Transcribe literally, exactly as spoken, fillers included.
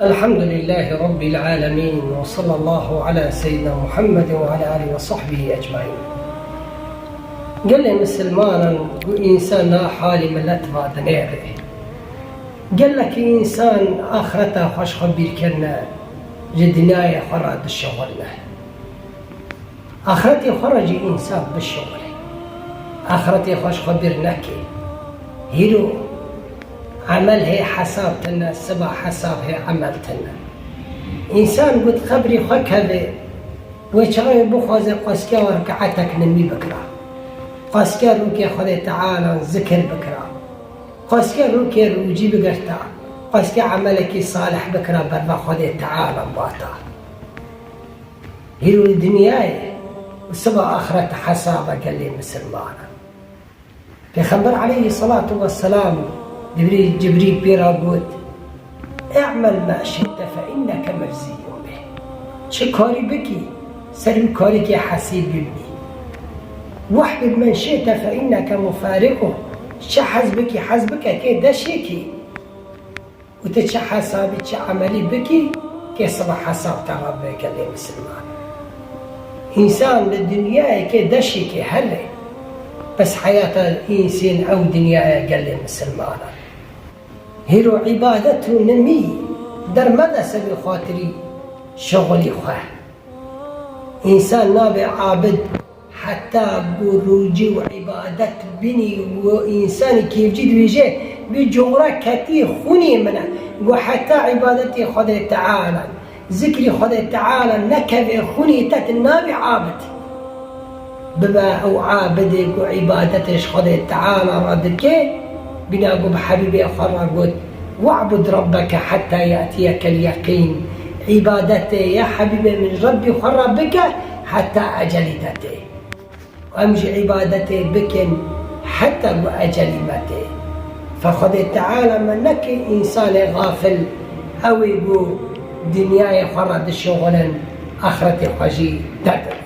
الحمد لله رب العالمين، وصلى الله على سيدنا محمد وعلى آله وصحبه أجمعين. Gelê misilmanan ku însan na halî milet va dinêre. Gelekî însan axireta xwe ji xwe bîr kirine, ji dinyayê xwe re dişixulne. Axretê xwe re jî însan bişixulê. Axretê xwe ji xwe bîr neke. Hîro emel hê hesab tine, siba hesab hê emel tine. Însan got qebrî xwe keve, wê çaxê bixwaze qasike riketek nimî bikira. Qasike rûkê Xwedê Teala zikir bikira. Qasike rûkê rûcî bigirta. Qasike emelekî salih bikira berva Xwedê Teala bata. Hîro li dinyayê û siba axirete hesaba gelê misilmanan. Pêxember aleyhî selatu weselam dibrî Cibrîl pê re got, "اعمل ما شئت فإنك مجزي به." Çi karî bikî, ser wî karîkê hesîb bibî. "واحبب من شئت فإنك مفارقه." Çi hez bikî, hez bike kê deşêkî. Û tu çi hesabî, çi emelî bikî, kê siba hesab te re bike lê misilman. Însan li dinyayê kê deşîkê here, bes heyata însên ew dinyaya gelê misilmanan. Hîro îbadet û nimî dermede sebê xatirî şixulî xwe. Însan nabe abid heta ku rûcî û îbadet binî û însanî kêfcî dibêje, vî coxra ketî xûnê min e. Ku heta îbadetê Xwedê Teala, zikrî Xwedê Teala nekeve xûnê te, tu nabî abid. Bibe ew abidê ku îbadetê ji Xwedê Teala re dike, bîna ku bi Hebîbê xwe re got, "واعبد ربك حتى يأتيك اليقين." Îbadetê ya Hebîbê min ji Rebbî xwe re bike heta ecelî te tê. Em jî îbadetê bikin heta ku ecelî me tê. Fe Xwedê Teala me neke însanê xafil, ew ê ku dinyayê xwe re dişixulin, axretê xwe jî derdin.